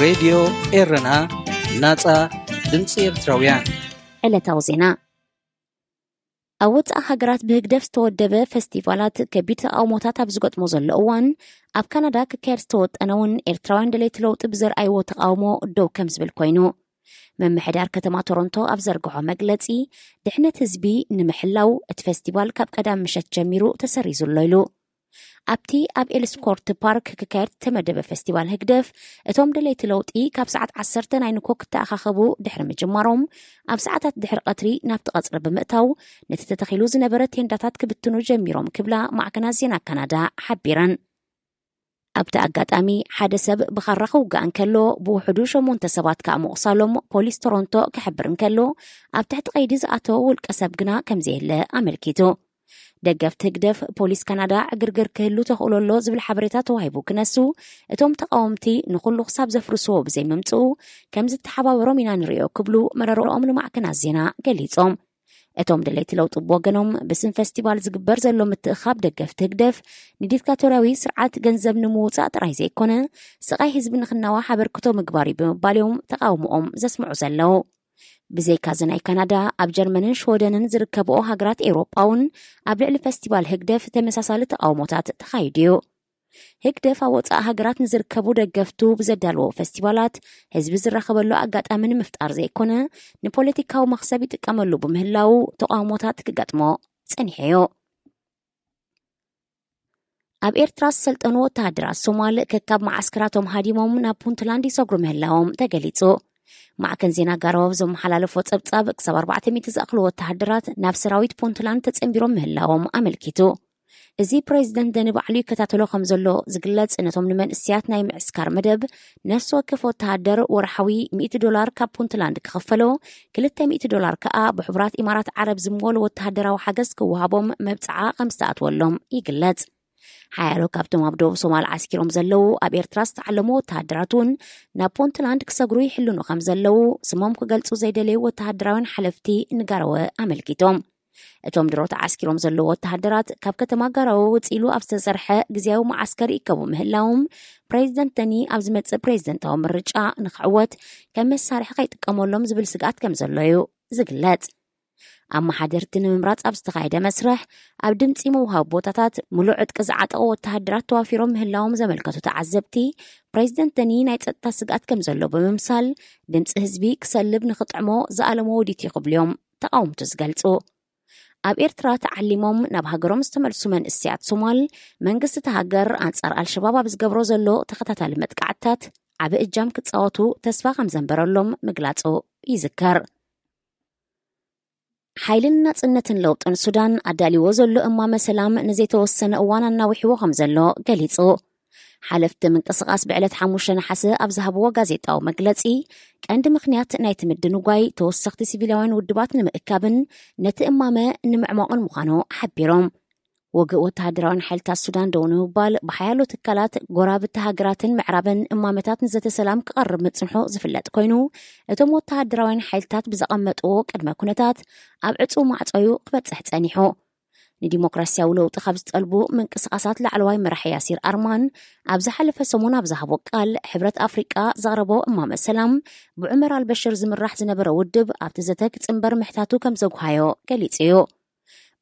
ሬድዮ ኤረና፣ ናጻ ድምጺ ኤርትራውያን። ዕለታዊ ዜና። ኣብ ወጻኢ ሃገራት ብህግደፍ ዝተወደበ ፈስቲቫላት ከቢድ ተቓውሞታት ኣብ ዝገጥሞ ዘሎ እዋን፣ ኣብ ካናዳ ክካየድ ዝተወጠነ እውን ኤርትራውያን ደለይቲ ለውጢ ብዘርኣይዎ ተቓውሞ ደው ከም ዝብል ኮይኑ። ምምሕዳር ከተማ ቶሮንቶ ኣብ ዘርግሖ መግለጺ፣ ድሕነት ህዝቢ ንምሕላው እቲ ፈስቲቫል ካብ ቀዳም ምሸት ጀሚሩ ተሰሪዙ ኣሎ ኢሉ። ኣብቲ ኣብ ኤልስኮርት ፓርክ ክካየድ ዝተመደበ ፈስቲቫል ህግደፍ፣ እቶም ደለይቲ ለውጢ ካብ ሰዓት ዓሰርተ ናይ ንኮ ክተኣኻኸቡ ድሕሪ ምጅማሮም፣ ኣብ ሰዓታት ድሕሪ ቀትሪ ናብቲ ቀጽሪ ብምእታው፣ ነቲ ተተኺሉ ዝነበረ ቴንዳታት ክብትኑ ጀሚሮም ክብላ ማዕከናት ዜና ካናዳ ሓቢረን። ኣብቲ ኣጋጣሚ ሓደ ሰብ ብኻራ ክውጋእ እንከሎ፣ ብውሕዱ ሸሞንተ ሰባት ከኣ ምቑሳሎም ፖሊስ ቶሮንቶ ክሕብር እንከሎ፣ ኣብ ትሕቲ ቀይዲ ዝኣተወ ውልቀ ሰብ ግና ከም ዘየለ ኣመልኪቱ። ደገፍቲ ህግደፍ፣ ፖሊስ ካናዳ ዕግርግር ክህሉ ተኽእሎ ኣሎ ዝብል ሓበሬታ ተዋሂቡ ክነሱ፣ እቶም ተቓወምቲ ንኹሉ ክሳብ ዘፍርስዎ ብዘይምምጽኡ ከም ዝተሓባበሮም ኢና ንርእዮ ክብሉ መረረኦም ንማዕከናት ዜና ገሊጾም። እቶም ደለይቲ ለውጢ ብወገኖም፣ ብስም ፈስቲቫል ዝግበር ዘሎ ምትእኻብ ደገፍቲ ህግደፍ ንዲክታቶርያዊ ስርዓት ገንዘብ ንምውጻእ ጥራይ ዘይኮነ፣ ስቓይ ህዝቢ ንኽናዋሕ ኣበርክቶ ምግባር እዩ ብምባል እዮም ተቓውሞኦም ዘስምዑ ዘለዉ። ብዘይካ እዚ ናይ ካናዳ፣ ኣብ ጀርመንን ሽወደንን ዝርከብኦ ሃገራት ኤውሮጳ እውን ኣብ ልዕሊ ፈስቲቫል ህግደፍ ተመሳሳሊ ተቓውሞታት ተኻይዱ እዩ። ህግደፍ ኣብ ወጻኢ ሃገራት ንዝርከቡ ደገፍቱ ብዘዳለዎ ፈስቲቫላት፣ ህዝቢ ዝራኸበሉ ኣጋጣሚ ንምፍጣር ዘይኮነ፣ ንፖለቲካዊ መኽሰብ ይጥቀመሉ ብምህላዉ ተቓውሞታት ክገጥሞ ጸኒሑ እዩ። ኣብ ኤርትራ ዝሰልጠኑ ወተሃደራት ሶማል ከካብ መዓስከራቶም ሃዲሞም ናብ ፑንትላንድ ይሰግሩ ምህላዎም ተገሊጹ። ማዕከን ዜና ጋሮ ኣብ ዘመሓላለፎ ጸብጻብ፣ ክሳብ ኣርባዕተ ሚእቲ ዝኣኽሉ ወተሃደራት ናብ ሰራዊት ፑንትላንድ ተጸንቢሮም ምህላዎም ኣመልኪቱ። እዚ ፕሬዚደንት ደኒ ባዕሉ ይከታተሎ ከም ዘሎ ዝግለጽ፣ ነቶም ንመንእስያት ናይ ምዕስካር መደብ ነፍሲ ወከፍ ወተሃደር ወርሓዊ ሚእቲ ዶላር ካብ ፑንትላንድ ክኽፈሎ፣ ክልተ ሚእቲ ዶላር ከኣ ብሕቡራት ኢማራት ዓረብ ዝምወል ወተሃደራዊ ሓገዝ ክወሃቦም መብጽዓ ከም ዝተኣትወሎም ይግለጽ። ሓያሎ ካብቶም ኣብ ደቡብ ሶማል ዓስኪሮም ዘለዉ ኣብ ኤርትራ ዝተዓለሙ ወተሃደራት እውን ናብ ፑንትላንድ ክሰግሩ ይሕልኑ ከም ዘለዉ ስሞም ክገልጹ ዘይደለዩ ወተሃደራውያን ሓለፍቲ ንጋረወ ኣመልኪቶም። እቶም ድሮ ተዓስኪሮም ዘለዉ ወተሃደራት ካብ ከተማ ጋራወ ውጽእ ኢሉ ኣብ ዝተሰርሐ ግዝያዊ መዓስከር ይእከቡ ምህላዎም፣ ፕሬዚደንት ደኒ ኣብ ዝመጽእ ፕሬዚደንታዊ ምርጫ ንኽዕወት ከም መሳርሒ ከይጥቀመሎም ዝብል ስግኣት ከም ዘሎ እዩ ዝግለጽ። ኣመሓደርቲ ንምምራጽ ኣብ ዝተኻየደ መስርሕ፣ ኣብ ድምጺ ምውሃብ ቦታታት ምሉእ ዕጥቂ ዝዓጠቑ ወተሃደራት ተዋፊሮም ምህላዎም ዘመልከቱ ተዓዘብቲ፣ ፕሬዚደንት ደኒ ናይ ጸጥታ ስግኣት ከም ዘሎ ብምምሳል፣ ድምጺ ህዝቢ ክሰልብ ንኽጥዕሞ ዝኣለሞ ውዲት እዩ ክብሉ እዮም ተቓውምቱ ዝገልጹ። ኣብ ኤርትራ ተዓሊሞም ናብ ሃገሮም ዝተመልሱ መንእሰያት ሶማል፣ መንግስቲ እታ ሃገር ኣንጻር ኣልሸባብ ኣብ ዝገብሮ ዘሎ ተኸታታሊ መጥቃዕትታት ዓቢ እጃም ክጻወቱ ተስፋ ከም ዘንበረሎም ምግላጹ ይዝከር። ሓይልን ናጽነትን ለውጥን ሱዳን ኣዳልዎ ዘሎ እማመ ሰላም ንዘይተወሰነ እዋን ኣናዊሕዎ ከም ዘሎ ገሊጹ። ሓለፍቲ ምንቅስቓስ ብዕለት ሓሙሽተ ነሓሰ ኣብ ዝሃብዎ ጋዜጣዊ መግለጺ፣ ቀንዲ ምኽንያት ናይቲ ምድንጓይ ተወሰኽቲ ሲቪላውያን ውድባት ንምእካብን ነቲ እማመ ንምዕሟቕን ምዃኑ ሓቢሮም። ውግእ ወተሃደራውያን ሓይልታት ሱዳን ደው ንምባል ብሓያሎ ትካላት ጎራብቲ ሃገራትን ምዕራብን እማመታት ንዘተ ሰላም ክቐርብ ምጽንሑ ዝፍለጥ ኮይኑ፣ እቶም ወተሃደራውያን ሓይልታት ብዘቐመጥዎ ቅድመ ኩነታት ኣብ ዕጹው ማዕጾ እዩ ክበጽሕ ጸኒሑ። ንዲሞክራሲያዊ ለውጢ ካብ ዝጠልቡ ምንቅስቓሳት ላዕለዋይ መራሒ ያሲር ኣርማን ኣብ ዝሓለፈ ሰሙን ኣብ ዝሃቦ ቃል፣ ሕብረት ኣፍሪቃ ዘቕረቦ እማመ ሰላም ብዑመር ኣልበሽር ዝምራሕ ዝነበረ ውድብ ኣብቲ ዘተ ክጽንበር ምሕታቱ ከም ዘጉሃዮ ገሊጹ እዩ።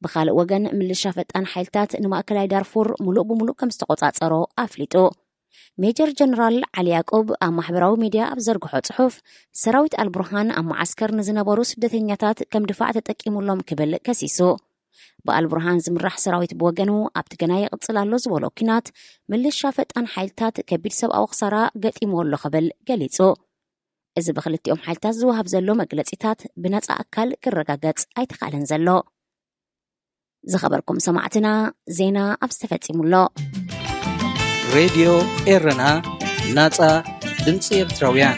ብኻልእ ወገን፣ ምልሻ ፈጣን ሓይልታት ንማእከላይ ዳርፉር ምሉእ ብምሉእ ከም ዝተቖጻጸሮ ኣፍሊጡ። ሜጀር ጀነራል ዓሊ ያዕቆብ ኣብ ማሕበራዊ ሚድያ ኣብ ዘርግሖ ጽሑፍ፣ ሰራዊት ኣልቡርሃን ኣብ መዓስከር ንዝነበሩ ስደተኛታት ከም ድፋዕ ተጠቂሙሎም ክብል ከሲሱ። ብኣልቡርሃን ዝምራሕ ሰራዊት ብወገኑ፣ ኣብቲ ገና ይቕጽል ኣሎ ዝበሎ ኲናት፣ ምልሻ ፈጣን ሓይልታት ከቢድ ሰብኣዊ ክሳራ ገጢምዎ ኣሎ ክብል ገሊጹ። እዚ ብክልቲኦም ሓይልታት ዝወሃብ ዘሎ መግለጺታት ብነጻ ኣካል ክረጋገጽ ኣይተኻእለን ዘሎ። ዝኸበርኩም ሰማዕትና፣ ዜና ኣብዚ ተፈጺሙ ኣሎ። ሬድዮ ኤረና፣ ናጻ ድምጺ ኤርትራውያን።